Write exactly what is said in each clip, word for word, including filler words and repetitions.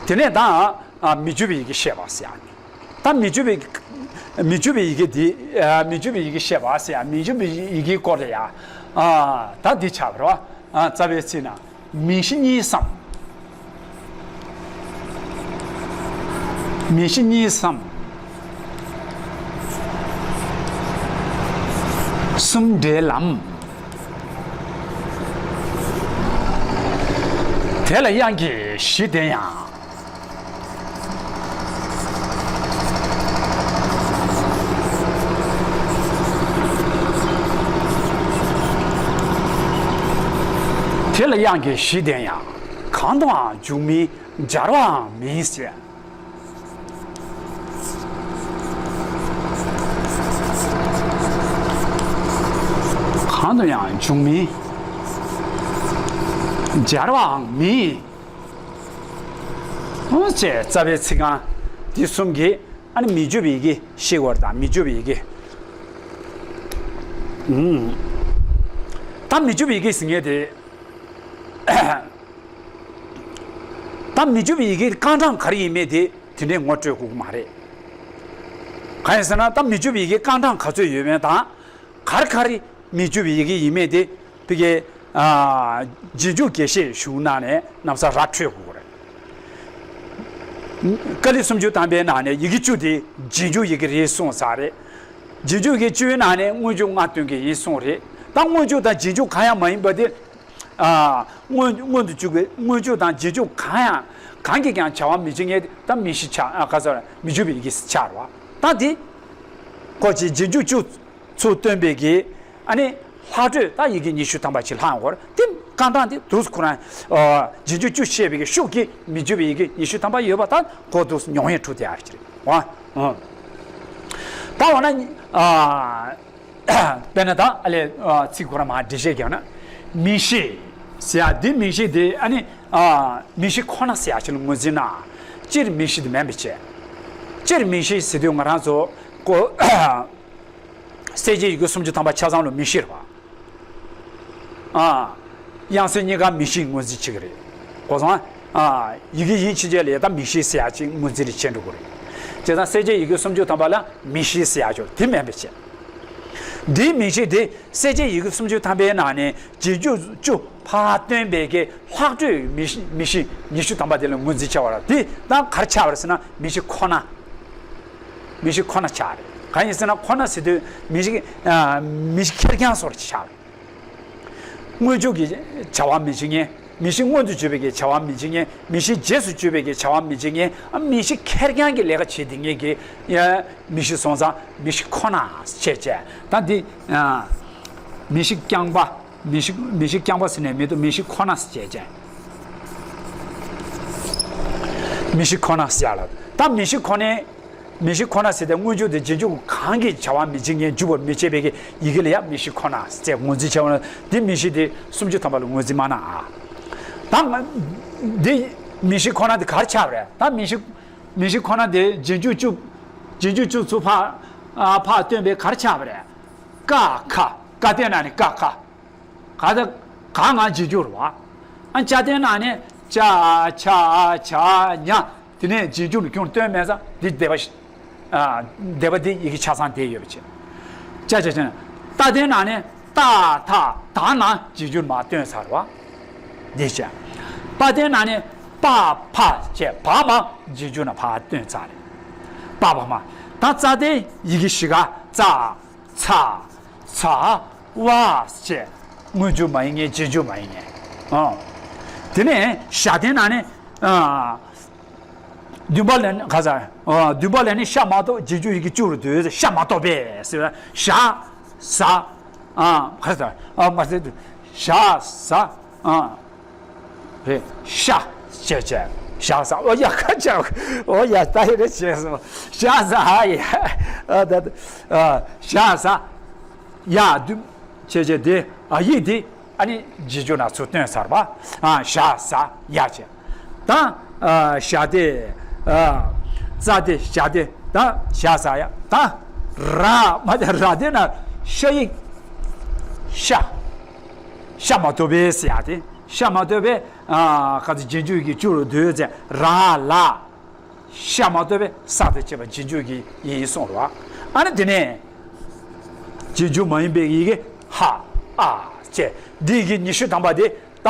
དེ་ནས་ད་ཨ་མི་འཇུག་པའི་ཡི་གེ་བཤད་པ་ཟེར་ཡ། ད་མི་འཇུག་པའི་མི་འཇུག་པའི་ཡི་གེ་འདི་ཨ་མི་འཇུག་པའི་ཡི་གེ་བཤད་པ་ཟེར་ཡ། མི་འཇུག་པའི་ཡི་གེའི་སྐོར་ལ་ཡ། ཨ་ད་འདི་ཆགས་པ་རེད་བ། ཨ་རྩ་བའི་ཚིག་ན། མིང་གཞི་གཉིས་སམ། མིང་གཞི་གཉིས་སམ། གསུམ་འབྲེལ་ལམ། དེ་ལ་དབྱངས་ཀྱི་གཞི་ལྡན་ཡང་། དེ་ལ་དབྱངས་ཀྱི་གཞི་ལྡན་ཡང་། གང་དུའང་འཇུག་མིན་སྦྱར་བའང་མིན་ཟེར། གང་དུ་ཡང་འཇུག་མིན། སྦྱར་བའང་མིན། འོ་ཅེས་རྩ་བའི་ཚིག་རྐང་འདི་གསུམ་གྱིས་ཨ་ནི་མི་འཇུག་པའི་ཡི་གེ་ཤེས་དགོས་རེད། ད་མི་འཇུག་པའི་ཡི་གེ། ཨུམ། ད་མི་འཇུག་པའི་ཡི་གེ་ཟེར་མཁན་དེ། ད་མི་འཇུག་པའི་ཡི་གེའི་རྐང་གྲངས་ག་རེ་ཡིན་མིན་དེ་དེ་འདྲའི་ངོ་སྤྲོད་དགོས་ཀྱི་མ་རེད། གང་ཡིན་ཟེར་ན་ད་མི་འཇུག་པའི་ཡི་གེའི་རྐང་གྲངས་ག་ཚོད་ཡོད་མེད་དང་། ག་རེ་ག་རེ་མི་འཇུག་པའི་ཡི་གེ་ཡིན་མིན་དེ་ཕ་གིའི་ཨ་རྗེས་འཇུག་རྒྱས་བཤད་གཞུང་ནང་ནས་གནམ་ས་ར་འཕྲོད་དགོས་ཀྱི་རེད། ཀཱ་ལི་སུམ་ཅུ་ཐམ་པའི་ནང་ནས་ཡི་གེ་བཅུ་དེ་རྗེས་འཇུག་ཡི་གེ་རེད་གསུངས་ཚར་རེད། རྗེས་འཇུག་ཡི་གེ་བཅུའི་ནང་ནས་སྔོན་འཇུག་ལྔ་སྟོན་གྱི་ཡིན་གསུངས་རེད། ད་སྔོན་འཇུག་དང་རྗེས་འཇུག་གང་ཡང་མ་ཡིན་པ་དེ། ཨ་སྔོན་སྔོན་དུ་འཇུག་པའི་སྔོན་འཇུག་དང་རྗེས་འཇུག་གང་ཡང་གང་གིས་ཀྱང་བྱ་བ་མི་བྱེད་མཁན་དེ་ད་མིང་གཞི་ཆགས། ཨ་ག་ཟེར། མི་འཇུག་པའི་ཡི་གེ་ཆགས་རེད་བ། ད་དེ་ཁོ་ཅིག་རྗེས་འཇུག་བཅུ་ཚུར་སྟོན་པའི་གི་ཨ་ནི་ལྷག་འཕྲོས་ད་ཡི་གེ་ཉི་ཤུ་ཐམ་པ་ཅིག་ལྷག་ཡོང་གི་རེད། དེ་རྐང་གྲངས་དེ་དུས་ཁོ་རང་ཨ་རྗེས་འཇུག་བཅུ་བཤད་པའི་གི་ཤུགས་ཀྱིས་མི་འཇུག་པའི་ཡི་གེ་ཉི་ཤུ་ཐམ་པ་ཡོད་པ་ད་ཁོ་དུས་ཉུང་ཡས་འཕྲོ་དེ་ཨ་རེ་ཅིག་རེད་བ། ཨ་ད་འོ་ན་ཨ། དཔེར་ན་ད་ཨ་ལས་ཚིག་ཁོ་རང་མར་འགྲེལ་བཤད་རྒྱག་ན། མིང་གཞི་ཟེར་ཡ་འདི་མིང་གཞི་དེ་ཨ་ནི་མིང་གཞི་ཁོ་ན་ཟེར་ཡ་ཅིག་ལ་ངོས་འཛིན་ན། སྤྱིར་མིང་གཞི་དེ་མིན་པ་བྱས། སྤྱིར་མིང་གཞི་ཟེར་དུས་ང་རང་ཚོ་གོ་གསལ་བྱེད་ཡི་གེ་སུམ་ཅུ་ཐམ་པ་ཆ་ཚང་ལ་མིང་གཞི་རེད་བ། ཨ། དབྱངས་གསལ་གཉིས་ཀ་མིང་གཞིའི་ངོས་འཛིན་བྱེད་ཀྱི་རེད། གོ་སོང་ཨ། ཡི་གེ་ཡིན་ཕྱིན་ཆད་ལ་ད་མིང་གཞི་ཟེར་ཡ་ཅིག་ངོས་འཛིན་རེ་བྱེད་འགྲོ་གི་རེད། བྱས་ཙང་གསལ་བྱེད་ཡི་གེ་སུམ་ཅུ་ཐམ་པ་ལ་མིང་གཞི་ཟེར་ཡ་ཅིག་དེ་མིན་པ་བྱས། འདིའི་མིང་གཞི་དེ་གསལ་བྱེད་ཡི་གེ་སུམ་ཅུ་ཐམ་པའི་ནང་ནས་རྗེས་འཇུག་བཅུ་ཕར་སྟོན་པའི་གི་ལྷག་འཕྲོས་མིང་གཞི་མིང་གཞི་ཉི་ཤུ་ཐམ་པ་དེ་ལ་ངོས་འཛིན་བྱ་བ་རེད། དེ་ད་ག་རེ་ཆགས་པ་རེད་ཟེར་ན་མིང་གཞི་ཁོ་ན། མིང་གཞི་ཁོ་ན་ཆགས་རེད། གང་ཡིན་ཟེར་ན་ཁོ་ན་ཟེར་དུས་མིང་གཞི་ཨ་མིང་གཞི་ཁེར་རྐྱང་བཟོ་འདྲ་ཅིག་ཆགས་རེད། སྔོན་འཇུག་གི་བྱ་བ་མི་བྱེད་མཁན། མིང་གཞི་སྔོན་དུ་འཇུག་པའི་གི་བྱ་བ་མི་བྱེད་མཁན། མིང་གཞི་རྗེས་སུ་འཇུག་པའི་གི་བྱ་བ་མི་བྱེད་མཁན། ཨ་མིང་གཞི་ཁེར་རྐྱང་གི་ལས་ཀ་བྱེད་བསྡད་མཁན་གྱི་ཡ་མིང་གཞི་སོང་ཙང་མིང་གཞི་ཁོ་ན་བྱས་བྱས། ད་འདི་ཨ་མིང་གཞི་རྐྱང་པ། མིང་གཞི་མིང་གཞི་རྐྱང་པ་ཟེར་ནས་མི་འདུག་མིང་གཞི་ཁོ་ན་བྱས་བྱས། མིང་གཞི་ཁོ་ན་ཟེར་ཡ་ལ། ད་མིང་གཞི་ཁོ་ནའི། མིང་གཞི་ཁོ་ན་ཟེར་ཏེ་སྔོན་འཇུག་དེ་རྗེས་འཇུག་གང་གིས་བྱ་བ་མི་བྱེད་མཁན་འཇུག་པར་མི་བྱེད་པའི་གི་ཡི་གེ་ལ་ཡང་མིང་གཞི་ཁོ་ན་ཟེར་ངོས་འཛིན་བྱས་པ་ན། འདི་མིང་གཞི་དེ་སུམ་ཅུ་ཐམ་པ་ལ་ངོས་འཛིན་མ་གནང་ཨ། ད་ང་འདི་མིང་གཞི་ཁོ་ན་དེ་ག་རེ་ཆགས་པ་རེད། ད་མིང་གཞི་མིང་གཞི་ཁོ་ན་དེ་རྗེས་འཇུག་བཅུ་རྗེས་འཇུག་བཅུ་ཚུར་ཕར་ཨ་ཕར་སྟོན་པའི་ག་རེ་ཆགས་པ་རེད། ཀ་ཁ། ཀ་སྟེང་ན་ནི་ཀ་ཁ། ག་ད་ག་ང་རྗེས་འཇུག་རེད་བ། ཨ་ཅ་སྟེང་ན་ནི་ཅ་ཆ་ཆ་ཉ། དེ་ནས་རྗེས་འཇུག་ནི་ཁྱོད་སྟོན་མེད་ས་འདི་སྡེ་པ་ཞིག་ཨ་སྡེ་པ་འདི་ཡི་གེ་ཆ་ཚང་དེ་ཡོད་པ་བྱས། ཅ་ཆ་ཆ་ཉ། ཏ་སྟེང་ན་ནི་ཏ་ཐ་ད་ན་རྗེས་འཇུག་མར་སྟོན་ཚར་བ། འདི་བྱས། པ་སྟེང་ན་ནི་པ་ཕ་བྱས་བ་མ་རྗེས་འཇུག་ན་ཕར་སྟོན་ཚར་རེད། པ་བ་མ། ད་ཙ་སྟེང་ཡི་གེ་བཞི་ཀ་ཙ། ཚ། ཚ། བ་བྱས། སྔོན་འཇུག་མ་ཡིན་མཁན། རྗེས་འཇུག་མ་ཡིན་མཁན། ཨོ། དེ་ནས་ཞ་སྟེང་ན་ནི། ཨ། བདུན་པ་ལ་ནི་ག་ས། ཨ། བདུན་པ་ལ་ནི་ཤ་མ་གཏོགས་རྗེས་འཇུག་ཡི་གེ་བཅུ་རུ་འདོད། ཤ་མ་གཏོགས་པས་ཟེར་བ། ཞ། ཟ། ཨ། ག་ས། ཨ། མ་ཟེར་དུ། ཞ། ཟ། ཨ། རེད། ཤ། བྱས་བྱས། ཞ་ཟ། ཨོ་ཡ་ཁ་ཆག་ཨོ་ཡ་ད་ཡི་རེད་བྱས་སོང་། ཤ་ཟ་ཧ་ཡ། ཨ་ད་ད། ཨ། ཤ་ཟ། ཡ་བདུན། བྱས་བྱས་དེ། ཨ་ཡིག་དེ། ཨ་ནི་རྗེས་འཇུག་ན་ཚུར་སྟོན་ཚར་བ། ཨ། ཤ་ཟ་ཡ་བྱས། ད། ཨ། ཤ་དེ། ཨ། ཙ་དེ་ཤ་དེ། ད་ཤ་ཟ་ཡ། ད། ར། མ་དེ་ར་དེ་ན་ཤ་ཡིག་ཤ། ཤ་མ་གཏོགས་པའི་ཟེར་ཡ་དེ། ཤ་མ་གཏོགས་པའི་ཨ་ག་ཚོད་རྗེས་འཇུག་གི་བཅུ་རུ་འདོད་ཚེ་ར་ལ། ཤ་མ་གཏོགས་པའི་ས་དང་བཅས་པ་རྗེས་འཇུག་གི་ཡིན་གསུངས་རོ། ཨ་ནི་དེ་ནས་རྗེས་འཇུག་མ་ཡིན་པའི་ཡི་གེ་ཧ་ཨ་བཅས་འདི་ཡི་གེ་ཉི་ཤུ་ཐམ་པ་དེ་ད་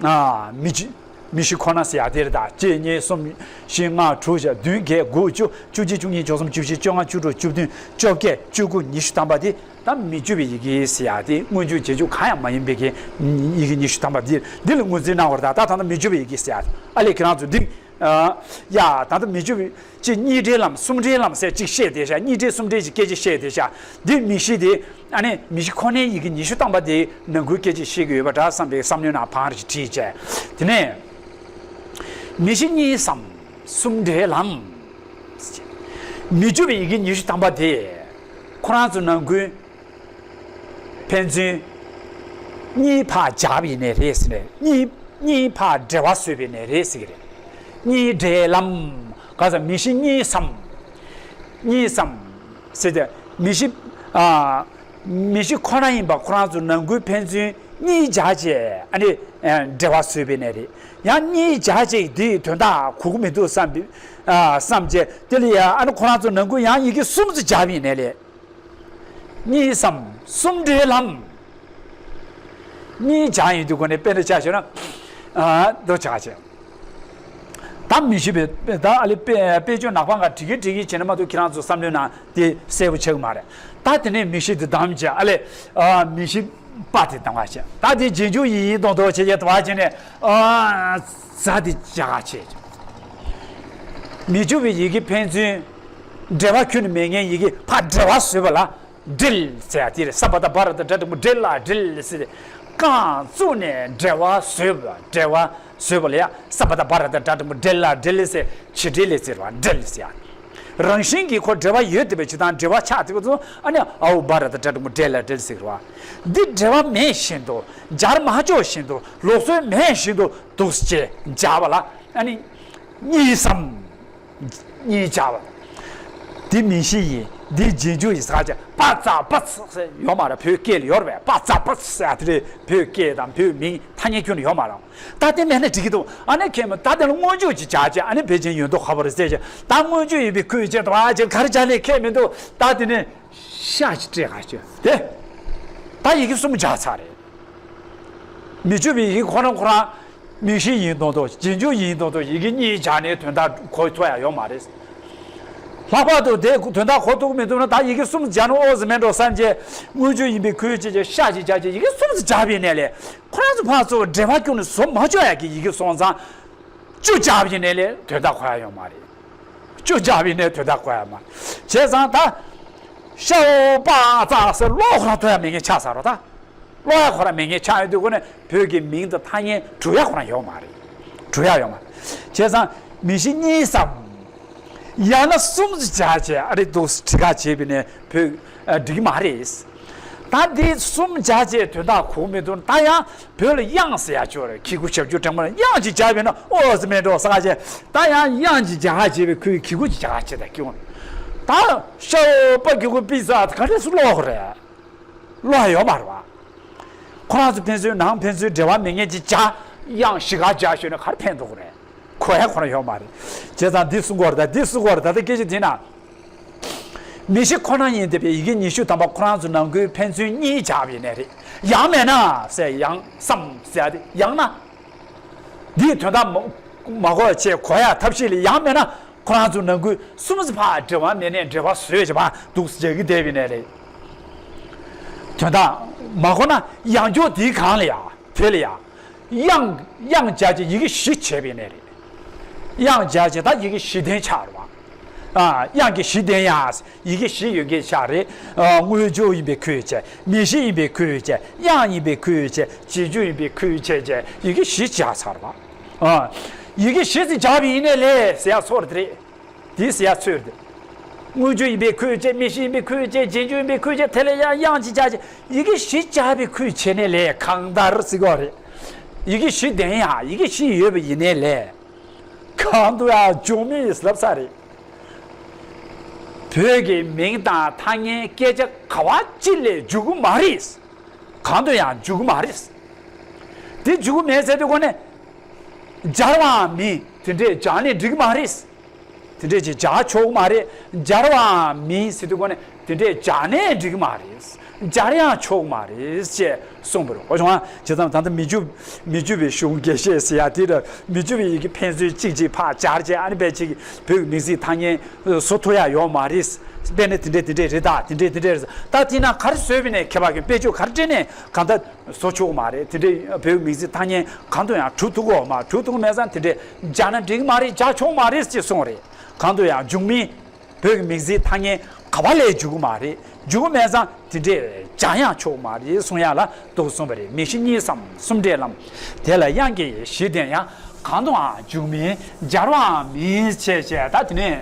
ཨ་མི་ཅི་མི་ཤི་ཁོ་ན་ཟེར་ཡ་དེ་རེད། ད་གཅིག་གཉིས་གསུམ་བཞི་ལྔ་དྲུག་བཞི་བདུན་བརྒྱད་དགུ་བཅུ་བཅུ་གཅིག་བཅུ་གཉིས་བཅུ་གསུམ་བཅུ་བཞི་བཅོ་ལྔ་བཅུ་དྲུག་བཅུ་བདུན་བཅོ་བརྒྱད་བཅུ་དགུ་ཉི་ཤུ་ཐམ་པ་དེ། ད་མི་བཅུ་པའི་ཡི་གེ་ཟེར་ཡ་དེ་སྔོན་འཇུག་རྗེས་འཇུག་གང་ཡང་མ་ཡིན་པའི་གི་ཡི་གེ་ཉི་ཤུ་ཐམ་པ་འདི་འདི་ལ་ངོས་འཛིན་གནང་བར་ད་ད་ད་ལྟ་མི་བཅུ་པའི་ཡི་གེ་ཟེར་ཡ་ཨ་ལས་ཁྱེད་རང་ཚོ་འདི་ཡ་ད་ལྟ་མི་བཅུ་པའི་གཅིག་གཉིས་འབྲེལ་ལམ་གསུམ་འབྲེལ་ལམ་ཟེར་གཅིག་བཤད་དེ་ཤག་གཉིས་འབྲེལ་གསུམ་འབྲེལ་གྱི་སྐད་ཆ་བཤད་དེ་ཤག་འདི་མི་ཤི་དེ་ཨ་ནི་མི་ཤི་ཁོ་ནའི་ཡི་གེ་ཉི་ཤུ་ཐམ་པ་དེ་ནང་ཁུལ་སྐད་ཆ་བཤད་གི་ཡོད་པ་འདྲ་བསམ་པའི་བསམ་བློའི་ནང་བང་རེ་ཞིག་བྲིས་བྱས། དེ་ནས་མི་ཤི་གཉིས་སམ་གསུམ་འབྲེལ་ལམ། མི་བཅུ་པའི་ཡི་གེ་ཉི་ཤུ་ཐམ་པ་དེ་ཁོ་རང་ཚོ་ནང་ཁུལ་ཕན་ཚུན་གཉིས་ཕར་སྦྱར་བ་ཡིན་ནའི་རེད་ཟེར་ནས་གཉིས་གཉིས་ཕར་འབྲེལ་བ་བཟོས་པ་ཡིན་ནའི་རེད་ཟེར་གི་རེད། གཉིས་འབྲེལ་ལམ། ག་ས་མི་ཤི་གཉིས་སམ། གཉིས་སམ། ཟེར་ཏེ་མི་ཤི་ཨ། མི་ཤི་ཁོ་ན་ཡིན་པ་ཁོ་རང་ཚོ་ནང་ཁུལ་ཕན་ཚུན་གཉིས་སྦྱར་བྱས་ཨ་ནི་འབྲེལ་བ་བཟོས་པ་ཡིན་ནའི་རེད། ཡང་གཉིས་སྦྱར་བྱས་དེའི་དོན་དག་གོ་གི་མི་འདུག་བསམ་པའི་ཨ་བསམ་བྱས་དེ་ལ་ཡང་ཨ་ནི་ཁོ་རང་ཚོ་ནང་ཁུལ་ཡང་ཡི་གེ་གསུམ་ཙམ་སྦྱར་བ་ཡིན་ནའི་རེད། གཉིས་སམ་གསུམ་འབྲེལ་ལམ། གཉིས་སྦྱར་ཡིན་དུས་སྒོ་ནས་དཔེར་ན་ཆ་བཞག་ན་ཨ་དོ་ཆ་ཆེ། ད་མི་ཤི་བའི་ད་ཨ་ལི་དཔེ་དཔེ་བརྗོད་ནག་པང་ག་བྲིས་ཀྱི་བྲིས་ཀྱི་བྱས་ན་མ་གཏོགས་ཁྱེད་རང་ཚོ་བསམ་བློའི་ནང་དེ་གསལ་པོ་ཆགས་ཀྱི་མ་རེད། ད་དེ་ནས་མི་ཤི་དེ་བསྡམས་བྱས་ཨ་ལས་ཨ་མི་ཤི་པ་དེ་བསྡམས་པ་བྱས། ད་དེ་རྗེས་འཇུག་ཡིན་ཡིན་མདོག་མདོག་བྱས་བྱས་དུ་བ་བྱས་ནས་ཨ་ཛ་དེ་བྱ་ག་བྱས། མི་བཅུ་པའི་ཡི་གེ་ཕན་ཚུན་འབྲེལ་བ་ཁྱོན་ནས་མེད་མཁན་ཡི་གེ་ཕར་འབྲེལ་བ་བཟོས་པ་ལ་འབྲེལ་ཟེར་ཡ་དེ་རེད། ས་པ་ད་བ་ར་ད་དྲ་འགྲེང་བུ་འབྲེལ་ལ་འབྲེལ་ཟེར་ཏེ་རྐང་བཙུགས་ནས་འབྲེལ་བ་བཟོས་པ་འབྲེལ་བ་བཟོས་པ་ལ་ཡ་ས་པ་ད་བ་ར་ད་དྲ་འགྲེང་བུ་འབྲེལ་ལ་འབྲེལ་ཟེར་བྱེད་འབྲེལ་ལས་ཟེར་བ་འབྲེལ་ཟེར་ཡ། རང་བཞིན་གྱིས་ཁོ་འབྲེལ་བ་ཡོད་བསྡད་པའི་ཕྱིར་དང་འབྲེལ་བ་ཆགས་བསྡད་པ་ཚོ་ཨ་ནི་ཨའུ་བ་ར་ད་དྲ་འགྲེང་བུ་འབྲེལ་ལ་འབྲེལ་ཟེར་བ། འདི་འབྲེལ་བ་མེད་བཞིན་དུ་སྦྱར་མ་ཆོག་བཞིན་དུ་ལུགས་སྲོལ་མེད་བཞིན་དུ་འདུག་ཅེས་སྦྱར་བ་ལ་ཨ་ནི་གཉིས་སམ། གཉིས་སྦྱར་བ། འདི་མིང་གཞི་ཡིན། འདི་རྗེས་འཇུག་ཡིན་ཟེར་བྱས་པ་ཙ་པ་ཙ་ཟེར་ཡོད་མ་རེད། བོད་སྐད་ལ་ཡོད་རེད་པས། པ་ཙ་པ་ཙ་ཟེར་དེ་རེད། བོད་སྐད་དང་བོད་མིང་ཐ་སྙད་ཁྱོན་ནས་ཡོད་མ་རེད། ད་དེ་མེད་ན་འགྲིག་གི་འདུག་ཨ་ནི་ཁྱད་མི་ད་དེ་ལ་སྔོན་འཇུག་ཅིག་སྦྱར་བྱས་ཨ་ནི་ཕལ་ཆེར་ཡོད་མདོག་ཁ་པོ་རེད་ཟེར་བྱས་ད་སྔོན་འཇུག་ཡིན་པའི་ཁུལ་བྱས་དུ་བ་བྱས་ག་རེ་སྦྱར་ལས་ཁྱད་མི་འདུག་ད་དེ་ནས་ཤ་ཅིག་སྤྲད་ག་ཅིག་དེ་ད་ཡི་གེ་གསུམ་སྦྱར་ཚར་རེད། མི་བཅུ་པའི་ཡི་གེ་ཁོ་རང་ཁོ་རང་མིང་གཞི་ཡིན་མདོག་མདོག་རྗེས་འཇུག་ཡིན་མདོག་མདོག་ཡི་གེ་གཉིས་སྦྱར་ནས་དོན་དག་གོ་ཐུབ་ཡ་ཡོད་མ་རེད། ལྷག་པར་དུ་དེ་དོན་དག་གོ་ཐུབ་མི་ཐུབ་ན་ད་ཡི་གེ་གསུམ་སྦྱར་ན་ཨོ་ཙི་མེད་འགྲོ་བསམ་བྱས་སྔོན་འཇུག་ཡིན་པའི་ཁུལ་བྱས་བྱས་ཤ་ཅིག་སྦྱར་བྱས་ཡི་གེ་གསུམ་ཙམ་སྦྱར་བའི་གནས་ལས་ཁོ་རང་ཚོ་ཕར་ཚུར་འབྲེལ་བ་ཀུན་ནས་བཟོ་མ་ཆོག་ཡ་གི་ཡི་གེ་སོང་ཙང་བཅུ་སྦྱར་བའི་གནས་ལས་དོན་དག་གོ་ཡ་ཡོད་མ་རེད། བཅུ་སྦྱར་བའི་གནས་དོན་དག་གོ་ཡ་མ་རེད། བྱས་ཙང་ད་ཤ་ཨོ་པ་ཙ་ཟེར་ཀློག་ཁོ་རང་ཐོན་ཡ་མེད་མཁན་ཆགས་ཚར་རོ་ད། ཀློག་ཡ་ཁོ་རང་མེད་མཁན་ཆགས་ཡོང་དུས་ཁོ་ནས་བོད་ཀྱི་མིང་དང་ཐ་སྙད་གྲུབ་ཡ་ཁོ་རང་ཡོད་མ་རེད། གྲུབ་ཡ་ཡོད་མ་རེད། བྱས་ཙང་མི་ཤི་གཉིས་སམ། ཡང་ན་གསུམ་ཙམ་སྦྱར་བྱས་ཨ་རི་འདུག་བྲི་ག་བྱས་པ་ནས་བོད་ཨ་འགྲིག་གི་མ་རེད། ད་འདི་གསུམ་སྦྱར་བྱས་དོན་དག་གོ་མི་འདུག་ད་ཡང་བོད་ལ་དབྱངས་ཟེར་ཡ་ཅིག་ཡོད་རེད། གི་གུ་ཞབས་ཀྱུ་འགྲེང་བུ་ལ་དབྱངས་ཅིག་སྦྱར་བས་ན་ཨོ་ཙི་མེད་འགྲོ་ཟེར་ག་བྱས་ད་ཡང་དབྱངས་ཅིག་སྦྱར་ག་བྱས་པའི་ཁོའི་གི་གུ་ཅིག་སྦྱར་ག་བྱས་ད་སྐྱེ་བོ་ད་ཤ་ཨོ་པ་གི་གུ་པི་ཙ་ག་འདྲས་སུ་ཀློག་རེད། ཀློག་ཡ་ཡོད་མ་རེད་བ། ཁོ་རང་ཚོ་ཕན་ཚུན་ནང་ཕན་ཚུན་འབྲེལ་བ་མེད་མཁན་ཅིག་བྱ། དབྱངས་བཞི་ག་སྦྱར་ཞོན་ན་ག་རེ་ཕན་ཐོགས་རེད། གོ་ཡ་ཁོ་རང་ཡོད་མ་རེད། བྱས་ཙང་འདི་གསུང་གི་ཡོད་རེད་ད་འདི་གསུང་གི་ཡོད་རེད་ད་ལྟ་སྐད་ཆ་དེ་ན། མི་ཤི་ཁོ་ན་ཡིན་བསྡད་པའི་ཡི་གེ་ཉི་ཤུ་ཐམ་པ་ཁོ་རང་ཚོ་ནང་ཁུལ་ཕན་ཚུན་གཉིས་སྦྱར་བ་ཡིན་ནའི་རེད། ཡང་མེད་ན་ཟེར་ཡང་སམ་ཟེར་ཡ་དེ་ཡང་ན། འདིའི་དོན་དག་མ་མ་གོ་བྱས་གོ་ཡ་ཐབས་ཤེས་ལ་ཡང་མེད་ན་ཁོ་རང་ཚོ་ནང་ཁུལ་གསུམ་ཙམ་ཕར་འབྲེལ་བ་མེད་ནས་འབྲེལ་བ་བཟོས་བྱས་པ་འདུག་ཟེར་གྱི་བསྡད་པ་ཡིན་ནའི་རེད། དོན་དག་མ་གོ་ན་ཡང་བསྐྱར་འདིའི་སྒང་ལ་ཡ་དེ་ལ་ཡ། དབྱངས་དབྱངས་སྦྱར་བྱས་ཡི་གེ་བཞི་བྱས་པ་ཡིན་ནའི་རེད། དབྱངས་སྦྱར་བྱས་ད་ཡི་གེ་བཞི་ལྡན་ཆགས་རེད་བ། ཨ་དབྱངས་ཀྱི་བཞི་ལྡན་ཡ། ཡི་གེ་བཞི་ཡོད་མཁན་ཆགས་རེད། ཨ་སྔོན་འཇུག་ཡིན་པའི་ཁུལ་བྱས། མིང་གཞི་ཡིན་པའི་ཁུལ་བྱས། དབྱངས་ཡིན་པའི་ཁུལ་བྱས། རྗེས་འཇུག་ཡིན་པའི་ཁུལ་བྱས་བྱས་ཡི་གེ་བཞི་སྦྱར་ཚར་བ། ཨ་ཡི་གེ་བཞི་ཙམ་སྦྱར་བ་ཡིན་ནའི་ལས་ཟེར་ཡ་ཚོར་དེ་རེད། དེ་ཟེར་ཡ་ཚོར་དེ། སྔོན་འཇུག་ཡིན་པའི་ཁུལ་བྱས། མིང་གཞི་ཡིན་པའི་ཁུལ་བྱས། རྗེས་འཇུག་ཡིན་པའི་ཁུལ་བྱས། དེ་ལས་ཡང་དབྱངས་ཅིག་སྦྱར་བྱས་ཡི་གེ་བཞི་སྦྱར་བའི་ཁུལ་བྱས་ནའི་ལས་གང་ལྟར་ཟེར་གྱི་ཡོད་རེད། ཡི་གེ་བཞི་ལྡན་ཡ་ཡི་གེ་བཞི་ཡོད་པ་ཡིན་ནའི་ལས། གང་དུ་ཡང་འཇུག་མི་ལབ་ས་རེད། བོད་ཀྱི་མིང་དང་ཐ་སྙད་སྐད་ཆ་ག་བ་ཅི་ལས་འཇུག་གི་མ་རེད། གང་དུ་ཡང་འཇུག་གི་མ་རེད། དེ་འཇུག་གི་མེད་ཟེར་དུས་གོ་ནས། སྦྱར་བའང་མིན། དེ་འདྲས་སྦྱར་ནས་འགྲིག་གི་མ་རེད། དེ་འདྲས་ཀྱི་སྦྱར་ཆོག་གི་མ་རེད། སྦྱར་བའང་མིན་ཟེར་དུས་གོ་ནས་དེ་འདྲས་སྦྱར་ནས་འགྲིག་གི་མ་རེད། སྦྱར་ཡང་ཆོག་གི་མ་རེད་ཅེས་གསུངས་པ་རེད། འོ་བྱུང་ཨ། བྱས་ཙང་ད་ལྟ་མི་འཇུག་མི་འཇུག་པའི་གཞུང་རྒྱས་བཤད་ཟེར་ཡ་དེ་ལ་མི་འཇུག་པའི་ཡི་གེ་ཕན་ཚུན་གཅིག་གཅིག་ཕར་སྦྱར་བྱས་ཨ་ནི་དཔེ་ཅིག་བོད་ཀྱི་མིང་ཚིག་ཐ་སྙད་བཟོ་ཐུབ་ཡ་ཡོད་མ་རེད། དཔེར་ན་དེ་འདྲས་དེ་འདྲས་རེད། ད་དེ་འདྲས་དེ་འདྲས་རེད། ད་དེ་ན་ག་རེ་བཟོས་པ་ཡིན་ནའི་ཁྱད་པར་གྱི་དཔེ་བརྗོད་ག་རེ་སྤྲད་ནའི་གང་ལྟར་བཟོ་ཆོག་གི་མ་རེད། དེ་འདྲའི་བོད་མིང་ཚིག་ཐ་སྙད་གང་དུ་ཡང་གྲུབ་ཐུབ་ཀྱི་ཡོད་མ་གྲུབ་ཐུབ་ཀྱི་མེད་ཙང་དེ་འདྲའི་སྦྱར་ན་འགྲིག་གི་མ་རེད། སྦྱར་ཆོག་གི་མ་རེད་ཅེས་གསུངས་རེད། གང་དུ་ཡང་འཇུག་མིན་བོད་ཀྱི་མིང་ཚིག་ཐ་སྙད་ག་པ་ལས་འཇུག་གི་མ་རེད། འཇུག་གི་མེད་ཙང་དེ་འདྲའི་སྦྱར་ཡང་ཆོག་གི་མ་རེད་གསུང་ཡ་ལ་འདུག་གསུངས་པ་རེད། མིང་གཞི་གཉིས་སམ་གསུམ་འདྲེས་ལམ། དེ་ལ་དབྱངས་ཀྱི་གཞི་ལྡན་ཡང་། གང་དུའང་འཇུག་མིན་སྦྱར་བའང་མིན་ཞེས་བྱས། ད་དེ་ནས་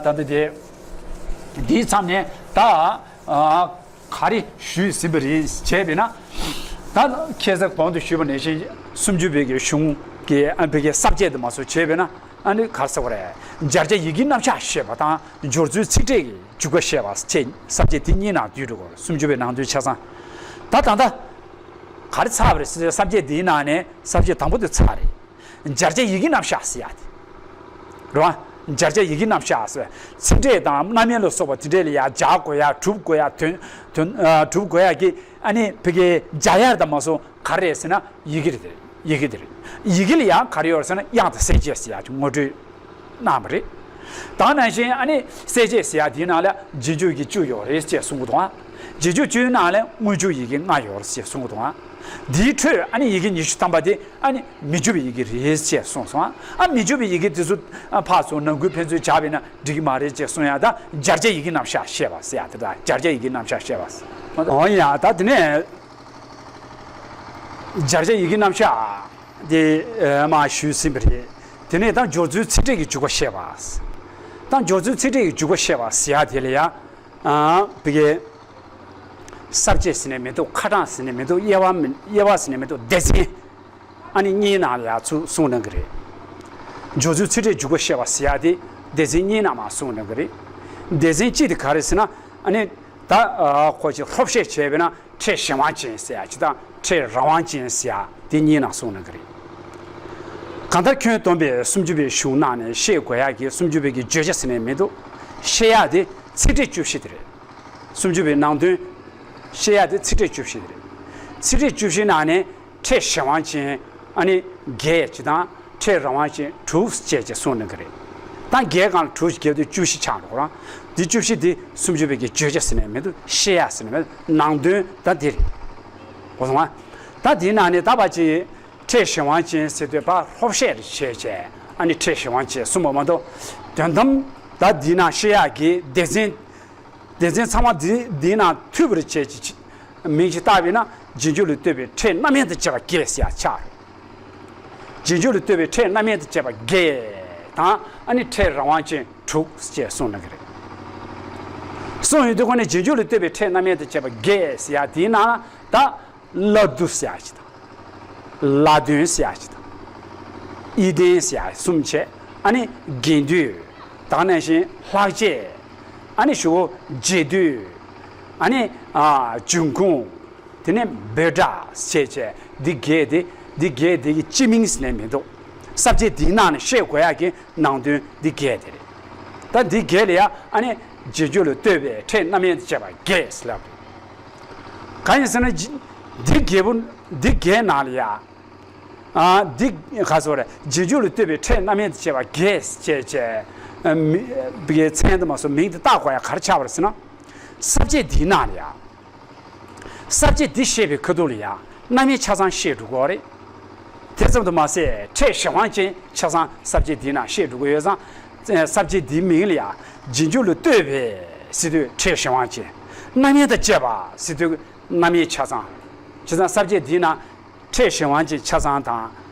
ད་ལྟ་དེ་འདིའི་མཚམས་ནས་ད། ག་རེ་ཞུས་ཟིན་པ་རེད་བྱས་པས་ན། ད་ཁ་སང་གོང་དུ་ཞུས་པ་ནང་བཞིན་སུམ་ཅུ་པའི་གི་གཞུང་གི་ཨ་ཕ་གི་ས་བཅད་དུ་མ་སོགས་བྱས་པས་ན་ཨ་ནི་ག་རེ་ཟེར་བ་རེད། སྦྱར་བྱ་ཡི་གེའི་རྣམ་གཞག་བཤད་པ་དང་སྦྱོར་ཚུལ་ཚིག་ཕྲད་ཀྱི་འཇུག་པ་བཤད་པ་བཅས་ས་བཅད་དེ་གཉིས་ནང་བསྡུས་འགྲོ་དགོས། སུམ་ཅུ་པའི་ནང་དོན་ཆ་ཚང་། ད་ད་ལྟ་ག་རེ་ཚར་བ་རེད་ཟེར་ས་བཅད་འདིའི་ནང་ནས་ས་བཅད་དང་པོ་དེ་ཚར་རེད། སྦྱར་བྱ་ཡི་གེའི་རྣམ་གཞག་ཟེར་ཡ་དེ་རེད་བ། སྦྱར་བྱ་ཡི་གེའི་རྣམ་གཞག་ཟེར། ཚིག་ཕྲད་དང་རྣམ་དབྱེ་ལ་སོགས་པ་དེ་འདྲས་ལ་ཡ་སྦྱར་དགོས་ཡ་གྲུབ་དགོས་ཡ་དོན་དོན་ཨ་གྲུབ་དགོས་ཡ་གི་ཨ་ནི་ཕ་གི་སྦྱར་ཡ་དང་མ་སོགས་ག་རེ་རེད་ཟེར་ན་ཡི་གེ་རེད། ཡི་གེ་དེ་རེད། ཡི་གེ་ལ་ཡང་ག་རེ་ཡོད་རེད་ཟེར་ན་དབྱངས་དང་གསལ་བྱེད་ཟེར་ཡ་ངོ་སྤྲོད་གནང་བ་རེད། ད་ནང་བཞིན་ཨ་ནི་གསལ་བྱེད་ཟེར་ཡ་དེའི་ནང་ལ་རྗེས་འཇུག་གི་བཅུ་ཡོད་རེད་ཅེས་གསུང་གི་འདུག་ཨ། རྗེས་འཇུག་བཅུའི་ནང་ལ་སྔོན་འཇུག་ཡི་གེ་ལྔ་ཡོད་རེད་ཅེས་གསུང་གི་འདུག་ཨ། དེའི་ཁྲོད་ཨ་ནི་ཡི་གེ་ཉི་ཤུ་ཐམ་པ་དེ་ཨ་ནི་མི་འཇུག་པའི་ཡི་གེ་རེད་ཅེས་གསུངས་སོང་ཨ། ཨ་མི་འཇུག་པའི་ཡི་གེ་དེ་ཚོ་ཨ་ཕར་ཚུར་ནང་ཁུལ་ཕན་ཚུན་སྦྱར་བས་ན་འགྲིག་གི་མ་རེད་ཅེས་གསུང་ཡ། ད་སྦྱར་བྱ་ཡི་གེ་རྣམ་གཞག་བཤད་པ་ཟེར་ཡ་དེ། ད་སྦྱར་བྱ་ཡི་གེ་རྣམ་གཞག་བཤད་པ་ཟེར། འོ་ཡ་ད་དེ་ནས་སྦྱར་བྱ་ཡི་གེ་རྣམ་གཞག་དེ་མར་ཞུས་ཟིན་པ་རེད། དེ་ནས་ད་སྦྱོར་ཚུལ་ཚིག་ཕྲད་ཀྱི་འཇུག་པ་བཤད་པ། ད་སྦྱོར་ཚུལ་ཚིག་ཕྲད་ཀྱི་འཇུག་པ་བཤད་པ་ཟེར་ཡ་དེ་ལ་ཡ། ཨ་ཕ་གི་ས་བཅད་ཟེར་ནས་མི་འདུག་ཁ་གྲངས་ཟེར་ནས་མི་འདུག་དབྱེ་བ་མི་དབྱེ་བ་ཟེར་ནས་མི་འདུག་སྡེ་ཚན་ཨ་ནི་གཉིས་ནང་ལ་ཡ་ཚུར་གསུངས་གནང་གི་རེད། སྦྱོར་ཚུལ་ཚིག་ཕྲད་འཇུག་པ་བཤད་པ་ཟེར་ཡ་དེ་སྡེ་ཚན་གཉིས་ནང་མར་གསུངས་གནང་གི་རེད། སྡེ་ཚན་གཅིག་དེ་ག་རེ་ཟེར་ན་ཨ་ནི་ད་ཁོ་ཅིག་ལྷོ་བཤད་བྱས་པས་ན་ཕྲད་གཞན་དབང་ཅན་ཟེར་ཡ་ཅིག་དང་ཕྲད་རང་དབང་ཅན་ཟེར་ཡ་དེ་གཉིས་ནང་གསུངས་གནང་གི་རེད། གང་ལྟར་ཁྱོན་བསྡོམས་པའི་སུམ་ཅུ་པའི་གཞུང་ནང་ནས་ཤེས་དགོས་ཡ་གི་སུམ་ཅུ་པའི་གི་བརྗོད་བྱ་ཟེར་ནས་མི་འདུག་བཤད་ཡ་དེ་ཚིག་ཕྲད་བཅུ་བཞི་དེ་རེད། སུམ་ཅུ་པའི་ནང་དོན་བཤད་ཡ་དེ་ཚིག་ཕྲད་བཅུ་བཞི་དེ་རེད། ཚིག་ཕྲད་བཅུ་བཞི་ནང་ནས་ཕྲད་གཞན་དབང་ཅན་ཨ་ནི་བརྒྱད་ཅིག་དང་ཕྲད་རང་དབང་ཅན་དྲུག་བཅས་ཀྱི་གསུངས་གནང་གི་རེད། ད་བརྒྱད་སྒང་ལ་དྲུག་བརྒྱབ་དུས་བཅུ་བཞི་ཆགས་འགྲོ་གི་རེད། འདི་བཅུ་བཞི་འདི་སུམ་ཅུ་པའི་གི་བརྗོད་བྱ་ཟེར་ནས་མི་འདུག་བཤད་ཡ་ཟེར་ནས་མི་འདུག་ནང་དོན་ད་འདི་རེད། གོ་སོང་ང་། ད་འདིའི་ནང་ནས་ད་ཕར་ཅིག་ཕྲད་གཞན་དབང་ཅན་ཟེར་དུས་ཕར་ལྷོ་བཤད་རེ་བྱས་བྱས་ཨ་ནི་ཕྲད་གཞན་དབང་ཅན་གསུངས་པ་མ་གཏོགས། དོན་དམ་ད་འདིའི་ནང་བཤད་ཡག་གི་སྡེ་ཚན། སྡེ་ཚན་ཚང་མ་འདི་འདིའི་ནང་མཐུད་པར་བྱས་ཀྱི་མིང་ཞིག་བཏགས་པས་ན་རྗེས་འཇུག་ལ་ལྟོས་པའི་ཕྲད་རྣམ་དབྱེ་དང་བཅས་པ་བརྒྱད་ཟེར་ཡག་ཆགས་རེད། རྗེས་འཇུག་ལ་ལྟོས་པའི་ཕྲད་རྣམ་དབྱེ་དང་བཅས་པ་བརྒྱད་དང་ཨ་ནི་ཕྲད་རང་དབང་ཅན་དྲུག་ཅེས་གསུངས་གནང་གི་རེད། གསུངས་ཡོང་དུས་ཁོ་ནས་རྗེས་འཇུག་ལ་ལྟོས་པའི་ཕྲད་རྣམ་དབྱེ་དང་བཅས་པ་བརྒྱད་ཟེར་ཡག་དེའི་ནང་ལ་ད། བླ་བསྡུ་ཟེར་ཡག་ཅིག་དང་། ལ་དོན་ཟེར་ཡག་ཅིག་དང་། ཡིད་བརྟན་ཟེར་ཡག་གསུམ་བྱས། ཨ་ནི་དགེ་འདུན། ད་ག་ནང་བཞིན་ལྷག་བཅས། ཨ་ནི་ཞུ་བོ་རྗེས་ཟློས། ཨ་ནི་ཨ་འབྱུང་ཁུངས། དེ་ནས་འབོད་སྒྲ་བྱས་བྱས་འདི་བརྒྱད་དེ་འདི་བརྒྱད་དེ་གི་སྤྱི་མིང་ཟེར་ནས་མི་འདུག་ས་བཅད་འདིའི་ནང་ནས་བཤད་དགོས་ཡག་གི་ནང་དོན་འདི་བརྒྱད་དེ་རེད། ད་འདི་བརྒྱད་ལ་ཡ་ཨ་ནི་རྗེས་འཇུག་ལ་ལྟོས་པའི་ཕྲད་རྣམ་དབྱེ་དང་བཅས་པ་བརྒྱད་ཟེར་ལབ་རེད། གང་ཡིན་ཟེར་ན་འདི་བརྒྱད་པོ་འདི་བརྒྱད་ནང་ལ་ཡ། ཨ་འདི་ག་ཟེར་རེད། རྗེས་འཇུག་ལ་ལྟོས་པའི་ཕྲད་རྣམ་དབྱེ་དང་བཅས་པ་བརྒྱད་ཅེས་བྱས། མི་བའི་མཚན་དུ་མ་སོགས་མིང་དུ་བཏགས་དགོས་ཡ་ག་རེ་ཆགས་པ་རེད་ཟེར་ན། ས་བཅད་འདིའི་ནང་ལ་ཡ། ས་བཅད་འདི་བཤད་པའི་ཁ་ཐུག་ལ་ཡ་རྣམ་དབྱེ་ཆ་ཚང་བཤད་འགྲོ་གི་ཡོད་རེད། དེ་ཙམ་དུ་མ་ཟད་ཕྲད་གཞན་དབང་ཅན་ཆ་ཚང་ས་བཅད་འདིའི་ནང་བཤད་འགྲོ་གི་ཡོད་ཙང་། ས་བཅད་འདིའི་མིང་ལ་ཡ་རྗེས་འཇུག་ལ་ལྟོས་པའི་ཟེར་དུས་ཕྲད་གཞན་དབང་ཅན། རྣམ་དབྱེ་དང་བཅས་པ་ཟེར་དུས་རྣམ་དབྱེ་ཆ་ཚང་། བྱས་ཙང་ས་བཅད་འདིའི་ནང་ཕྲད་གཞན་དབང་ཅན་ཆ་ཚང་དང་།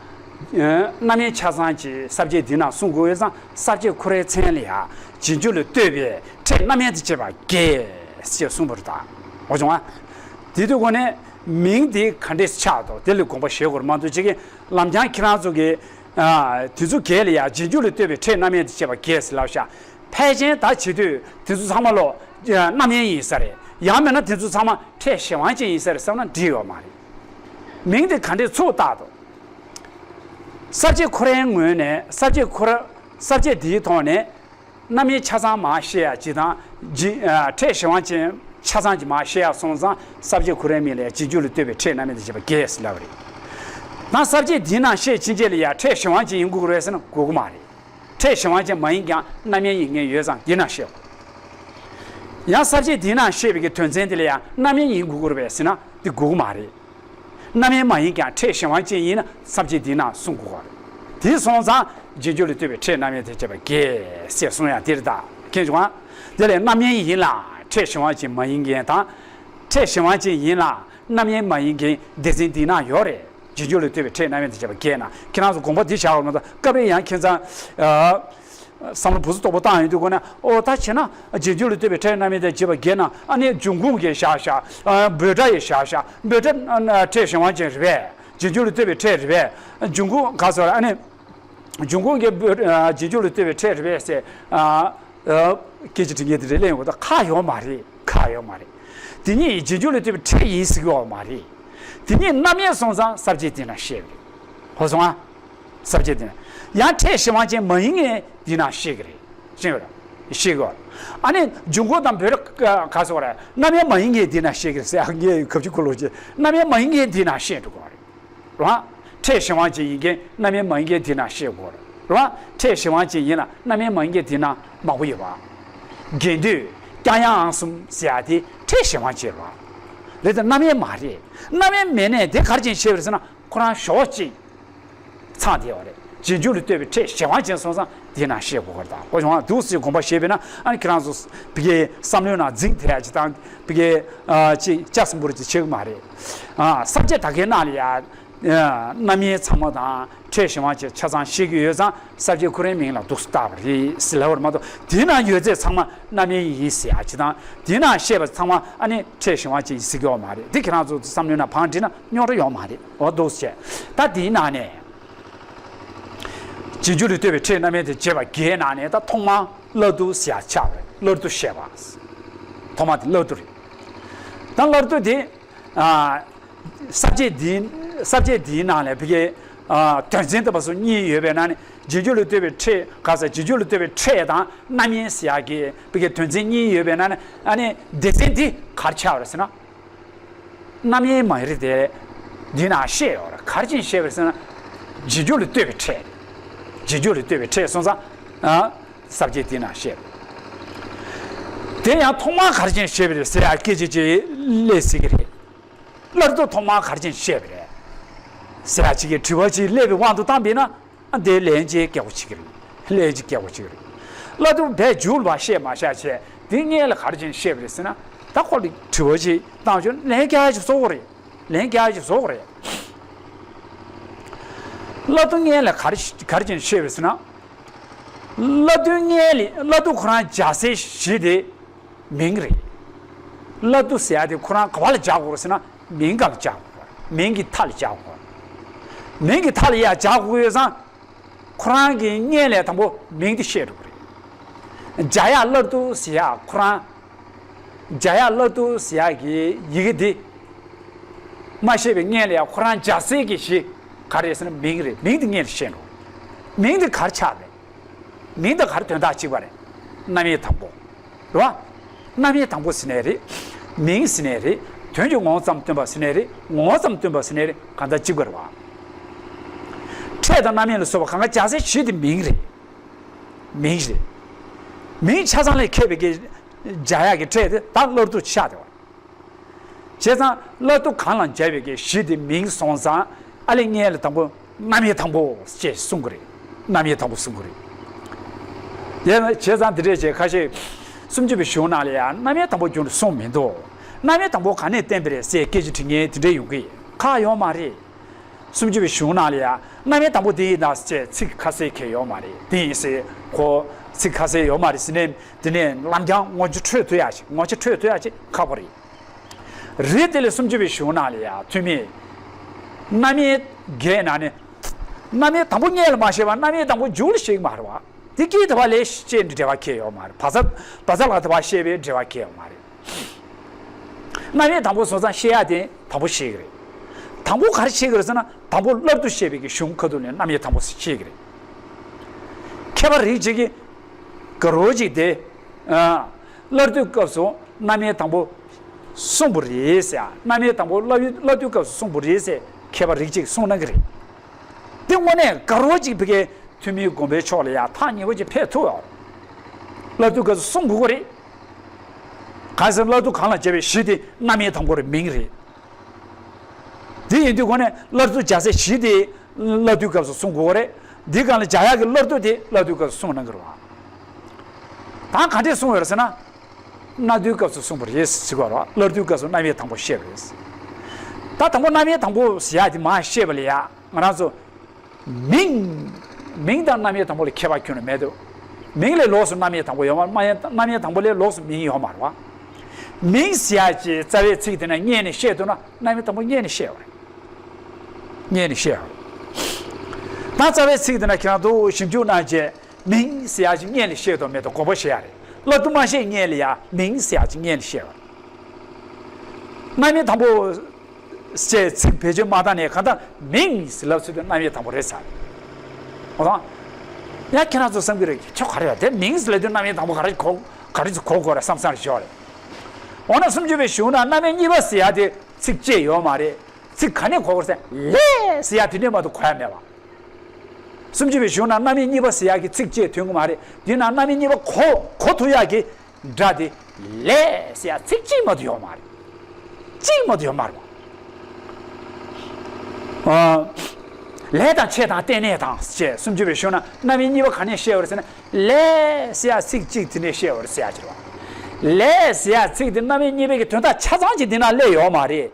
རྣམ་དབྱེ་ཆ་ཚང་གི་ས་བཅད་འདིའི་ནང་གསུང་དགོས་ཡོད་ཙང་ས་བཅད་ཁོ་རའི་མཚན་ལ་ཡ་རྗེས་འཇུག་ལ་ལྟོས་པའི་ཕྲད་རྣམ་དབྱེ་དང་བཅས་པ་བརྒྱད་ཅེས་གསུངས་པ་རེད་ད། འོ་བྱུང་བ། དེ་དུས་ཁོ་ནས་མིང་དེ་ག་འདྲས་ཆགས་འདུག་དེ་ལ་དགོངས་པ་བཞེས་དགོས་རེད་མ་གཏོགས་ཅིག་གིས་ལམ་རྐྱང་ཁྱེད་རང་ཚོ་གིས་དེ་ཚོ་བརྒྱད་ལ་ཡ་རྗེས་འཇུག་ལ་ལྟོས་པའི་ཕྲད་རྣམ་དབྱེ་དང་བཅས་པ་བརྒྱད་ཟེར་ལབ་ཤག་ཕལ་ཆེར་ད་བྱེད་དུས་དེ་ཚོ་ཚང་མ་ལོ་རྣམ་དབྱེ་ཡིན་ས་རེད། ཡང་མིན་ན་དེ་ཚོ་ཚང་མ་ཕྲད་གཞན་དབང་ཅན་ཡིན་ས་རེད་བསམ་ན་འགྲིག་ཡོད་མ་རེད། མིང་དེ་ག་འདྲས་ཚུར་བཏགས་འདུག་ས་བཅད་ཁོ་རའི་ངོས་ནས་ས་བཅད་ཁོ་ར་ས་བཅད་དེའི་ཐོག་ནས་རྣམ་དབྱེ་ཆ་ཚང་མར་བཤད་ཡ་ཇི་ལྟར་ཇི་ཨ་ཕྲད་གཞན་དབང་ཅན་ཆ་ཚང་གི་མར་བཤད་ཡ་སོང་ཙང་ས་བཅད་ཁོ་རའི་མིང་ལ་ཡ་རྗེས་འཇུག་ལ་ལྟོས་པའི་ཕྲད་རྣམ་དབྱེ་དང་བཅས་པ་བརྒྱད་ཟེར་ལབ་པ་རེད། ད་ས་བཅད་འདིའི་ནང་བཤད་ཕྱིན་ཆད་ལ་ཡ་ཕྲད་གཞན་དབང་ཅན་ཡིན་དགོས་ཀྱི་རེད་ཟེར་ན་དགོས་ཀྱི་མ་རེད། ཕྲད་གཞན་དབང་ཅན་མ་ཡིན་ཀྱང་རྣམ་དབྱེ་ཡིན་མཁན་ཡོད་ཙང་འདི་ན་བཤད་དགོས། ཡང་ས་བཅད་འདིའི་ནང་བཤད་པའི་གི་དོན་ཚན་དེ་ལ་ཡང་རྣམ་དབྱེ་ཡིན་དགོས་ཀྱི་རེད་པས་ཟེར་ན་འདི་དགོས་ཀྱི་མ་རེད། རྣམ་དབྱེ་མ་ཡིན་ཀྱང་ཕྲད་གཞན་དབང་ཅན་ཡིན་ན་ས་བཅད་འདིའི་ནང་གསུང་དགོས་ཀྱི་རེད། དེ་སོང་ཙང་རྗེས་འཇུག་ལ་ལྟོས་པའི་ཕྲད་རྣམ་དབྱེ་དང་བཅས་པ་བརྒྱད་ཟེར་གསུང་ཡང་འདིར་གདའ་མཁྱེན་བྱུང་ང་། དེ་ལས་རྣམ་དབྱེ་ཡིན་ལ་ཕྲད་གཞན་དབང་ཅན་མ་ཡིན་མཁན་དང་། ཕྲད་གཞན་དབང་ཅན་ཡིན་ལ་རྣམ་དབྱེ་མ་ཡིན་མཁན་སྡེ་ཚན་འདིའི་ནང་ཡོད་རེད། རྗེས་འཇུག་ལ་ལྟོས་པའི་ཕྲད་རྣམ་དབྱེ་དང་བཅས་པ་བརྒྱད་ན་ཁྱེད་རང་ཚོ་དགོངས་པ་འདི་བཞག་པ་མ་གཏོགས་སྐབས་རེ་ཡང་ཁྱེད་ཚང་ཨ་བསམ་བློ་བུ་ཚོ་དོག་པོ་བཏང་ཡོང་དུས་སྒོ་ནས་ཨོ་ད་བྱས་ན་རྗེས་འཇུག་ལ་ལྟོས་པའི་ཕྲད་རྣམ་དབྱེ་དང་བཅས་པ་བརྒྱད་ན་ཨ་ནི་འབྱུང་ཁུངས་ཀྱི་བཞག་བཞག་ཨ་འབོད་སྒྲ་ཡི་བཞག་བཞག་འབོད་སྒྲ་ཨ་ཕྲད་གཞན་དབང་ཅན་རེད་པས། རྗེས་འཇུག་ལ་ལྟོས་པའི་ཕྲད་རེད་པས། འབྱུང་ཁུངས་ག་ཟེར་ཨ་ནི། འབྱུང་ཁུངས་ཀྱི་འབོད་ཨ་རྗེས་འཇུག་ལ་ལྟོས་པའི་ཕྲད་རེད་པས་ཟེར་ཨ་ཨ་སྐད་ཆ་དྲི་མཁན་དེ་འདྲ་གླེང་ཡོང་གི་འདུག་ཁག་ཡོད་མ་རེད། ཁག་ཡོད་མ་རེད། དེ་ཉིད་རྗེས་འཇུག་ལ་ལྟོས་པའི་ཕྲད་ཡིན་ཟེར་གྱི་ཡོད་མ་རེད། དེ་ཉིད་རྣམ་དབྱེ་སོང་ཙང་ས་བཅད་དེ་ན་བཤད་པ་རེད། ཧོ་སོང་ཨ། ས་བཅད་དེ་ན་ཡང་ཕྲད་གཞན་དབང་ཅན་མ་ཡིན་མཁན་དེ་ན་བཤད་ཀྱི་རེད། ཤེས་ཡོད་རེད། ཤེས་ཀྱི་ཡོད་རེད། ཨ་ནི་འབྱུང་ཁུངས་དང་འབོད་སྒྲ་ག་ཟེར་བ་རེད། རྣམ་དབྱེ་མ་ཡིན་མཁན་དེ་ན་བཤད་ཀྱི་རེད་ཟེར་ཨ་ངས་གབ་ཅིག་གོ་ལོ་ཅེ་རྣམ་དབྱེ་མ་ཡིན་མཁན་དེ་ན་བཤད་འགྲོ་གི་རེད། རེད་བ། ཕྲད་གཞན་དབང་ཅན་ཡིན་མཁན་རྣམ་དབྱེ་མ་ཡིན་མཁན་དེ་ན་བཤད་དགོས་རེད། རེད་བ། ཕྲད་གཞན་དབང་ཅན་ཡིན་ལ་རྣམ་དབྱེ་མ་ཡིན་མཁན་དེ་ན་མང་པོ་ཡོད་པ། རྒྱན་སྡུད། ཀྱང་ཡང་འང་གསུམ་ཟེར་ཡ་དེ་ཕྲད་གཞན་དབང་ཅན་རེད་བ། རེད་དེ་རྣམ་དབྱེ་མ་རེད། རྣམ་དབྱེ་མེད་ནས་དེ་ག་རེ་བྱས་ནས་བཤད་པ་རེད་ཟེར་ན་ཁོ་རང་ཞོག་ཅིག་ཚང་བསྡད་ཡོད་རེད། རྗེས་འཇུག་ལ་ལྟོས་པའི་ཕྲད་གཞན་དབང་ཅན་སོང་ཙང་དེ་ན་བཤད་དགོས་ཀྱི་རེད་ད། ཁོ་བྱུང་བ་འདུག་ཟེར་དགོངས་པ་བཞེས་པས་ན་ཨ་ནི་ཁྱེད་རང་ཚོ་བི་གའི་བསམ་བློའི་ནང་འཛིང་ཐེབས་ཡ་ཅིག་དང་བི་གའི་ཨ་ཅིག་ལྕགས་སྲིན་པོ་རེ་ཅིག་བྱེད་ཀྱི་མ་རེད། ཨ་ས་བཅད་ད་གའི་ནང་ལ་ཡ་རྣམ་དབྱེ་ཚང་མ་དང་ཕྲད་གཞན་དབང་ཅན་ཆ་ཚང་ཤེས་ཀྱི་ཡོད་ཙང་ས་བཅད་ཁོ་རའི་མིང་ལ་འདུག་སེ་བཏགས་པ་རེད་ཟེར་ལབ་པ་རེད་མ་གཏོགས་དེའི་ནང་ཡོད་ཚད་ཚང་མ་རྣམ་དབྱེ་ཡིན་ཟེར་ཡ་ཅིག་དང་དེའི་ནང་བཤད་པ་ཚང་མ་ཨ་ནི་ཕྲད་གཞན་དབང་ཅན་ཡིན་ཟེར་གྱི་ཡོད་མ་རེད། འདི་ཁྱེད་རང་ཚོ་བསམ་བློའི་ནང་བང་བསྒྲིགས་ན་རྙོག་དྲ་ཡོད་མ་རེད། འོ་འདུག་སེ་བྱས་ད་དེའི་ནང་ནས། རྗེས་འཇུག་ལ་ལྟོས་པའི་ཕྲད་རྣམ་དབྱེ་དང་བཅས་པ་བརྒྱད་ནང་ནས་ད་ཐོག་མར་སླར་བསྡུ་ཟེར་ཡ་ཆགས་པ་རེད། སླར་བསྡུ་བཤད་པ། ཐོག་མ་དེ་སླར་བསྡུ་རེད། ད་སླར་བསྡུ་དེ་ཨ་ས་བཅད་འདིའི་ས་བཅད་འདིའི་ནང་ལ་བི་གའི་ཨ་དོན་ཚན་ལྟ་བུ་སོགས་གཉིས་ཡོད་པའི་ནང་ནས་རྗེས་འཇུག་ལ་ལྟོས་པའི་ཕྲད་ག་ས་རྗེས་འཇུག་ལ་ལྟོས་པའི་ཕྲད་དང་རྣམ་དབྱེ་ཟེར་ཡ་གི་བི་གའི་དོན་ཚན་གཉིས་ཡོད་པའི་ནང་ནས་ཨ་ནི་སྡེ་ཚན་འདི་ག་རེ་ཆགས་པ་རེད་ཟེར་ན། རྣམ་དབྱེ་མ་རེད་དེ། འདི་ན་བཤད་ཡོད་རེད། ག་རེ་བྱས་ནས་བཤད་པ་རེད་ཟེར་ན། རྗེས་འཇུག་ལ་ལྟོས་པའི་ཕྲད། རྗེས་འཇུག་ལ་ལྟོས་པའི་ཕྲད་སོང་ཙང་། ཨ། ས་བཅད་འདི་ན་བཤད། དེ་ཡང་ཐོག་མར་ག་རེ་བྱས་ནས་བཤད་པ་རེད་ཟེར་ཡ་སྐད་ཆ་ཅིག་སླེབས་སྲིད་ཀྱི་རེད། སླར་བསྡུ་ཐོག་མར་ག་རེ་བྱས་ནས་བཤད་པ་རེད། ཟེར་ཡ་ཅིག་གི་དྲི་བ་ཅིག་སླེབས་པའི་དབང་དུ་བཏང་པས་ན། ཨ་འདིའི་ལན་ཅིག་སྐྱེ་བོ་ཅིག་རེད། ལན་ཅིག་སྐྱེ་བོ་ཅིག་རེད། སླར་བསྡུ་བས་མཇུག་ལ་བཤད་མ་བཞག་བྱས་དེ་སྔོན་ལ་ག་རེ་བྱས་ནས་བཤད་པ་རེད་ཟེར་ན། ད་ཁོ་ལ་དྲི་བ་ཅིག་བཏང་བྱུང་ལན་རྒྱག་ཡ་ཅིག་བཟོ་དགོས་རེད། ལན་རྒྱག་ཡ་ཅིག་བཟོ་དགོས་རེད། སླར་བསྡུ་སྔོན་ལ་ག་རེ་ག་རེ་བྱས་ནས་བཤད་པ་རེད་ཟེར་ན། སླར་བསྡུ་སྔོན་ལ་སླར་བསྡུ་ཁོ་རང་སྦྱར་སའི་གཞི་དེ། མིང་རེད། སླར་བསྡུ་ཟེར་ཡ་དེ་ཁོ་རང་ག་པ་ལ་སྦྱར་དགོས་རེད་ཟེར་ན་མིང་སྒང་ལ་སྦྱར་དགོས་རེད། མིང་གི་མཐའ་ལ་སྦྱར་དགོས་རེད། མིང་གི་མཐའ་ལ་ཡ་སྦྱར་དགོས་ཡོད་ཙང་། ཁོ་རང་གི་སྔོན་ལ་དང་པོ་མིང་དེ་བཤད་འགྲོ་གི་རེད། སྦྱར་ཡག་སླར་བསྡུ་ཟེར་ཡག་ཁོ་རང་། སྦྱར་ཡག་སླར་བསྡུ་ཟེར་ཡག་གི་ཡི་གེ་འདི། མ་བཤད་པའི་སྔོན་ལ་ཡ་ཁོ་རང་སྦྱར་སའི་གི་གཞི་ག་རེ་རེད་ཟེར་ན་མིང་རེད། མིང་དེ་སྔོན་ལ་བཤད་འགྲོ་གི་རེད། མིང་དེ་ག་རེ་ཆགས་རེད། མིང་དང་ག་རེ་དོན་དག་གཅིག་པ་རེད། རྣམ་དབྱེ་དང་པོ། རེད་བ། རྣམ་དབྱེ་དང་པོ་ཟེར་ནའི་རེད། མིང་ཟེར་ནའི་རེད། དོན་གྱི་ངོ་བོ་ཙམ་སྟོན་པ་ཟེར་ནའི་རེད། ངོ་བོ་ཙམ་སྟོན་པ་ཟེར་ནའི་རེད། གང་ལྟར་གཅིག་པ་རེད་བ། ཕྲད་དང་རྣམ་དབྱེ་ལ་སོགས་པ་གང་ག་སྦྱར་སའི་གཞི་དེ་མིང་རེད། མིང་རེད། མིང་ཆ་ཚང་ལས་ཁེབས་པའི་གི་སྦྱར་ཡག་གི་ཕྲད་དེ་ད་སླར་བསྡུ་ཆགས་བསྡད་པ། བྱས་ཙང་སླར་བསྡུ་གང་ལ་སྦྱར་བའི་གི་གཞི་དེ་མིང་སོང་ཙང་ཨ་ལས་སྔོན་ལ་དང་པོ་རྣམ་དབྱེ་དང་པོ་ཅེས་གསུང་གི་རེད། རྣམ་དབྱེ་དང་པོ་གསུང་གི་རེད། ཡང་བྱས་ཙང་འདི་འདྲས་བྱས་ཁ་ཤས་སུམ་ཅུ་པའི་གཞུང་ནང་ལ་ཡང་རྣམ་དབྱེ་དང་པོ་རྒྱུན་དུ་གསུངས་མི་འདུག་རྣམ་དབྱེ་དང་པོ་ག་ནས་བསྟན་པ་རེད་ཟེར་སྐད་ཆ་དྲི་མཁན་དེ་འདྲས་ཡོང་གི་ཁག་ཡོད་མ་རེད། སུམ་ཅུ་པའི་གཞུང་ནང་ལ་ཡང་རྣམ་དབྱེ་དང་པོ་དེ་ཡིན་ན་ཅེས་ཚིག་ཁ་གསལ་གང་ཡང་ཡོད་མ་རེད། དེ་ཡིན་ཟེར་ཁོ་ཚིག་ཁ་གསལ་ཡོད་མ་རེད་ཟེར་ནས་དེ་ནས་ལམ་རྐྱང་ངོ་ཆ་འཕྲོད་ཐུབ་ཡག་ཅིག་ངོ་ཆ་འཕྲོད་ཐུབ་ཡག་ཅིག་ཁག་པོ་རེད། རེད། དེ་ལས་སུམ་ཅུ་པའི་གཞུང་ནང་ལ་ཡང་ཐོན་མི། རྣམ་དབྱེ་བརྒྱད་ནང་ནས། རྣམ་དབྱེ་དང་པོ་སྔོན་ལ་མ་བཤད་པར་རྣམ་དབྱེ་དང་པོ་མཇུག་ལ་བཤད་ཀྱི་མ་རེད་བ། དེ་སྐད་དེ་བ་ལས་ཤེས་འདྲ་འབྲེལ་བ་གང་ཡང་ཡོད་མ་རེད། བ་ཚ་བ་ཚ་ལགས་དེ་བ་བཤད་པའི་འབྲེལ་བ་གང་ཡང་ཡོད་མ་རེད། རྣམ་དབྱེ་དང་པོ་སོང་ཙང་བཤད་ཡག་དེ་དང་པོ་བཤད་ཀྱི་རེད། དང་པོ་ག་རེ་བཤད་ཀྱི་རེད་ཟེར་ན། དང་པོ་སླར་བསྡུ་བཤད་པའི་གི་གཞུང་ཁ་ཐུག་ལ་རྣམ་དབྱེ་དང་པོ་ཟེར་བཤད་ཀྱི་རེད། མཁས་པ་རིགས་གཅིག་གིས་དགའ་རོགས་གཅིག་དེ། ཨ། སླར་བསྡུའི་སྐབས་སུ་རྣམ་དབྱེ་དང་པོ་གསུངས་པ་རེད་ཟེར། རྣམ་དབྱེ་དང་པོ་སླར་སླར་བསྡུའི་སྐབས་སུ་གསུངས་པ་རེད་ཟེར་མཁས་པ་རིགས་གཅིག་གསུངས་གནང་གི་རེད། དེ་དངོས་གནས་དགའ་རོགས་གཅིག་ཕ་གིའི་ཐོན་མིའི་དགོངས་པའི་ཕྱོགས་ལ་ཡང་ཐག་ཉེ་པོ་ཅིག་ཕེབས་ཐུབ་ཡོད། སླར་བསྡུའི་སྐབས་སུ་གསུངས་དགོས་ཀྱི་རེད། གང་ཟེར་སླར་བསྡུ་གང་ལ་བྱ་བའི་གཞི་དེ་རྣམ་དབྱེ་དང་པོ་རེད། མིང་རེད། དེ་ཡིན་དུས་སྒོ་ནས་སླར་བསྡུ་བྱ་སའི་གཞི་དེ་སླར་བསྡུའི་སྐབས་སུ་གསུང་དགོས་རེད། འདི་གང་ལ་བྱ་ཡག་གི་སླར་བསྡུ་དེ་སླར་བསྡུའི་སྐབས་སུ་གསུང་གནང་གི་རེད་བ། ད་ག་འདྲས་གསུང་ཡོད་རེད་ཟེར་ན། སྣ་བསྡུའི་སྐབས་སུ་གསུངས་པ་རེད་ཟེར་གྱི་ཡོད་རེད་བ། སླར་བསྡུའི་སྐབས་སུ་རྣམ་དབྱེ་དང་པོ་བཤད་པ་རེད། ད་དང་པོ་རྣམ་དབྱེ་དང་པོ་ཟེར་ཡག་དེ་མར་བཤད་པ་ལ་ཡ་ང་རང་ཚོ། མིང་། མིང་དང་རྣམ་དབྱེ་དང་པོ་ལ་ཁྱད་པར་ཁྱོན་ནས་མེད་དོ། མིང་ལས་ལོགས་སུ་རྣམ་དབྱེ་དང་པོ་ཡོད་མ་རེད། རྣམ་དབྱེ་དང་པོ་ལས་ལོགས་སུ་མིང་ཡོད་མ་རེད་བ། མིང་ཟེར་ཡག་ཅིག་རྩ་བའི་ཚིག་དེ་ནས་རྙེད་ནས་བཤད་ཐུབ་ན་རྣམ་དབྱེ་དང་པོ་རྙེད་ནས་བཤད་པ་རེད། རྙེད་ནས་བཤད་པ་རེད། ད་རྩ་བའི་ཚིག་དེ་ནས་ཁྱེད་རང་ཚོ་ཞིབ་འཇུག་གནང་བྱས་མིང་ཟེར་ཡག་ཅིག་རྙེད་ནས་བཤད་ཐུབ་མེད་དོ། དགོངས་པ་བཞེས་ཡག་རེད། སླར་བསྡུ་མ་བཤད་སྔོན་ལ་ཡ་མིང་ཟེར་ཡག་ཅིག་རྙེད་ནས་བཤད་པ་རེད། རྣམ་དབྱེ་དང་པོ། ཞེས་ཚིག་བེད་སྤྱོད་མ་བཏང་ནས་གང་ལྟར་མིང་ཟེར་ལབ་ཚུལ་དེ་རྣམ་དབྱེ་དང་པོ་རེད་ཟེར། འོ་ད། ཡང་ཁྱེད་རང་ཚོ་བསམ་གྱི་རེད། ཁྱོད་ག་རེ་ཡོད་དེ་མིང་ཟེར་ལབ་དུས་རྣམ་དབྱེ་དང་པོ་ག་རེ་གོ་ག་རེ་གོ་དགོས་རེད་བསམ་བསམ་རེ་ཞོག་རེད། འོ་ན་སུམ་ཅུ་པའི་གཞུང་ན་རྣམ་དབྱེ་གཉིས་པ་ཟེར་ཡག་དེ་ཚིག་བཅད་ཡོད་མ་རེད། ཚིག་ག་ནས་གོ་དགོས་ཟེར་ལས་ཟེར་ཡག་དེ་འདྲས་མ་གཏོགས་གོ་ཡག་མེད་པ། སུམ་ཅུ་པའི་གཞུང་ན་རྣམ་དབྱེ་གཉིས་པ་ཟེར་ཡག་གི་ཚིག་བཅད་ཐོན་གི་མ་རེད། དེ་ན་རྣམ་དབྱེ་གཉིས་པ་གོ་གོ་ཐུབ་ཡག་གི་སྒྲ་དེ་ལས་ཟེར་ཡག་ཚིག་གཅིག་མ་གཏོགས་ཡོད་མ་རེད། གཅིག་མ་གཏོགས་ཡོད་མ་རེད་བ། ཨ། ལས་དང་ཆེད་དང་རྟེན་གནས་དང་ཞེས་སུམ་ཅུ་པའི་གཞུང་ན་རྣམ་དབྱེ་གཉིས་པ་ག་ནས་བཤད་པ་རེད་ཟེར་ན། ལས་ཟེར་ཡག་ཚིག་གཅིག་དེ་ནས་བཤད་པ་རེད་ཟེར་ཡག་ཅིག་རེད་བ། ལས་ཟེར་ཡག་ཚིག་དེ་རྣམ་དབྱེ་གཉིས་པའི་གི་དོན་དག་ཆ་ཚང་ཅིག་འདི་ན་སླེབས་ཡོད་མ་རེད།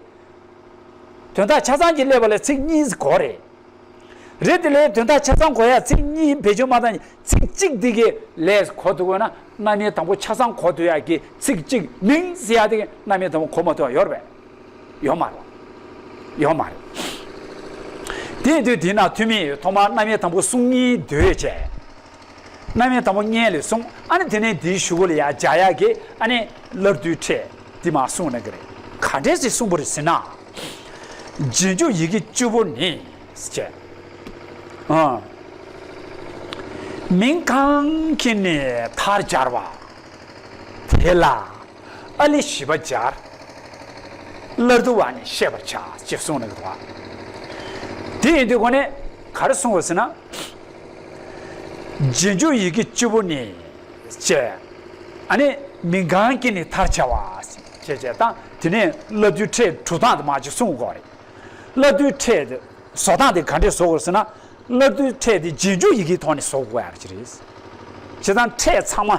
དོན་དག་ཆ་ཚང་གི་སླེབས་པ་ལ་ཚིག་གཉིས་གོ་རེད། རེད། དེ་ལས་དོན་དག་ཆ་ཚང་གོ་ཡག་ཚིག་གཉིས་བེད་སྤྱོད་མ་བཏང་ཚིག་གཅིག་འདི་གི་ལས་གོ་ཐུབ་དགོས་ན་རྣམ་དབྱེ་དང་པོ་ཆ་ཚང་གོ་ཐུབ་ཡག་གི་ཚིག་གཅིག་མིང་ཟེར་ཡག་དེ་གི་རྣམ་དབྱེ་དང་པོ་གོ་མ་ཐུབ་ཡག་ཡོད་རེད་པས། ཡོད་མ་རེད། ཡོད་མ་རེད། དེ་དུས་དེ་ན་ཐོན་མི་ཐོག་མར་རྣམ་དབྱེ་དང་པོ་གསུང་གཉིས་ཟློས་བྱས། རྣམ་དབྱེ་དང་པོ་སྔོན་ལ་གསུངས། ཨ་ནི་དེ་ནས་དེའི་གཞུག་གུ་ལ་ཡང་སྦྱར་ཡག་གི་ཨ་ནི་སླར་བསྡུའི་ཕྲད་དེ་མར་གསུངས་གནང་གི་རེད། ག་འདྲས་སེ་གསུངས་པ་རེད་ཟེར་ན། རྗེས་འཇུག་ཡི་གེ་བཅུ་པོ་ནི། ཟེར་བྱས། ཨ། མིང་གང་གིས་ནི་མཐར་སྦྱར་བ། དེ་ལ་ཨ་ལས་བཞི་པ་སྦྱར། སླར་བསྡུ་བ་ནི་ཤེས་པར་བྱ། ཅེས་གསུངས་གནང་གི་འདུག་བ། དེ་ཡིན་དུས་སྒོ་ནས་ག་རེ་གསུངས་པ་ཟེར་ན། རྗེས་འཇུག་ཡི་གེ་བཅུ་པོ་ནི། ཅེས། ཨ་ནི་མིང་གང་གིས་ནི་མཐར་བྱ་བ། ཅེས་བྱས་དང་དེ་ནས་སླར་བསྡུའི་ཕྲད་གྲུབ་སྟངས་དེ་མར་ཅིག་གསུང་དགོས་རེད། སླར་བསྡུའི་ཕྲད་དེ་བཟོ་སྟངས་དེ་ག་འདྲས་བཟོ་དགོས་ཟེར་ན། སླར་བསྡུའི་ཕྲད་དེ་རྗེས་འཇུག་ཡི་གེའི་ཐོག་ནས་བཟོ་དགོས་ཡག་ཅིག་རེད། བྱས་ཙང་ཕྲད་ཚང་མ་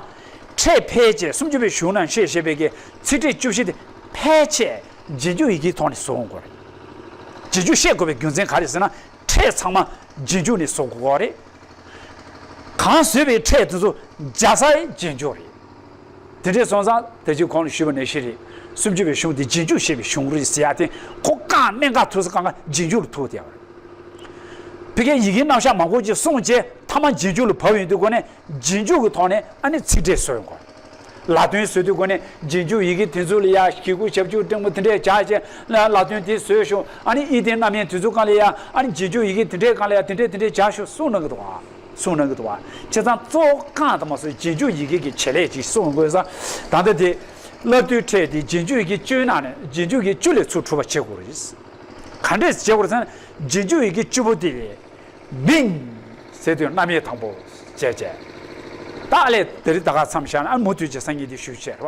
ཕྲད་ཕལ་ཆེར་སུམ་ཅུ་པའི་གཞུང་ནང་བཤད་བཞག་པའི་གི་ཚིག་ཕྲད་བཅུ་བཞི་དེ་ཕལ་ཆེར་རྗེས་འཇུག་ཡི་གེའི་ཐོག་ནས་བཟོ་དགོས་རེད། རྗེས་འཇུག་བཤད་དགོས་པའི་རྒྱུ་མཚན་ག་རེ་ཟེར་ན། ཕྲད་ཚང་མ་རྗེས་འཇུག་ནས་བཟོ་དགོས་རེད། གང་བཟོས་པའི་ཕྲད་དེ་ཚོ་སྦྱར་སའི་རྗེས་འཇུག་རེད། དེ་འདྲས་སོང་ཙང་ད་ཅི་གོང་ལ་ཞུས་པ་ནང་བཞིན་རེད། སུམ་ཅུ་པའི་གཞུང་དེ་རྗེས་འཇུག་བཤད་པའི་གཞུང་རེད་ཟེར་ཡག་དེ་ཁོ་རྐང་སྨན་ཁང་ཐུག་ས་གང་ག་རྗེས་འཇུག་ལ་ཐུག་བསྡད་པ་རེད། ཕ་གིའི་ཡི་གེ་རྣམ་གཞག་མང་པོ་ཅིག་གསུངས་རྗེས་མཐའ་མ་རྗེས་འཇུག་ལ་བབས་ཡོང་དུས་སྒོ་ནས་རྗེས་འཇུག་གི་ཐོག་ནས་ཨ་ནི་ཚིག་ཕྲད་བཟོ་ཡོང་དགོས། ལ་དོན་བཟོ་དུས་སྒོ་ནས་རྗེས་འཇུག་ཡི་གེ་དེ་ཚོ་ལ་ཡ་གཞིག་གུ་ཞབས་ཀྱུ་སྤྲེང་པོ་དེ་འདྲས་སྦྱར་བྱས་ལ་ལ་དོན་དེ་བཟོས་ཤོག་ཨ་ནི་ཨི་ལྡན་རྣམ་དབྱེ་དེ་ཚོ་སྒང་ལ་ཡ་ཨ་ནི་རྗེས་འཇུག་ཡི་གེ་དེ་འདྲས་སྒང་ལ་ཡ་དེ་འདྲས་དེ་འདྲས་སྦྱར་ཤོག་གསུངས་གནང་གི་འདུག་བ། གསུངས་གནང་གི་འདུག་བ། བྱས་ཙང་གཙོ་བོ་རྐང་དང་མ་སོགས་རྗེས་འཇུག་ཡི་གེ་གི་བྱེད་ལས་ཅིག་གསུངས་དགོས་ས། ད་ལྟ་དེ་སླར་བསྡུའི་ཕྲད་དེ་རྗེས་འཇུག་ཡི་གེ་བཅུའི་ནང་ནས་རྗེས་འཇུག་ཡི་གེ་བཅུ་ལས་ཚུར་གྲུབ་པ་བྱེད་དགོས་རེད། ག་འདྲས་བྱེད་དགོས་རེད་ཟེར་ན། རྗེས་འཇུག་ཡི་གེ་བཅུ་པོ་དེ་མིང་ཟེར་དུས་རྣམ་དབྱེ་དང་པོ་བྱས་བྱས། ད་ལས་དེ་རིང་ད་ག་མཚམས་བཞག་ན་ཨ་མུ་མཐུད་ཀྱི་སང་ཉིན་དེ་ཞུ་བྱས་རེད་བ།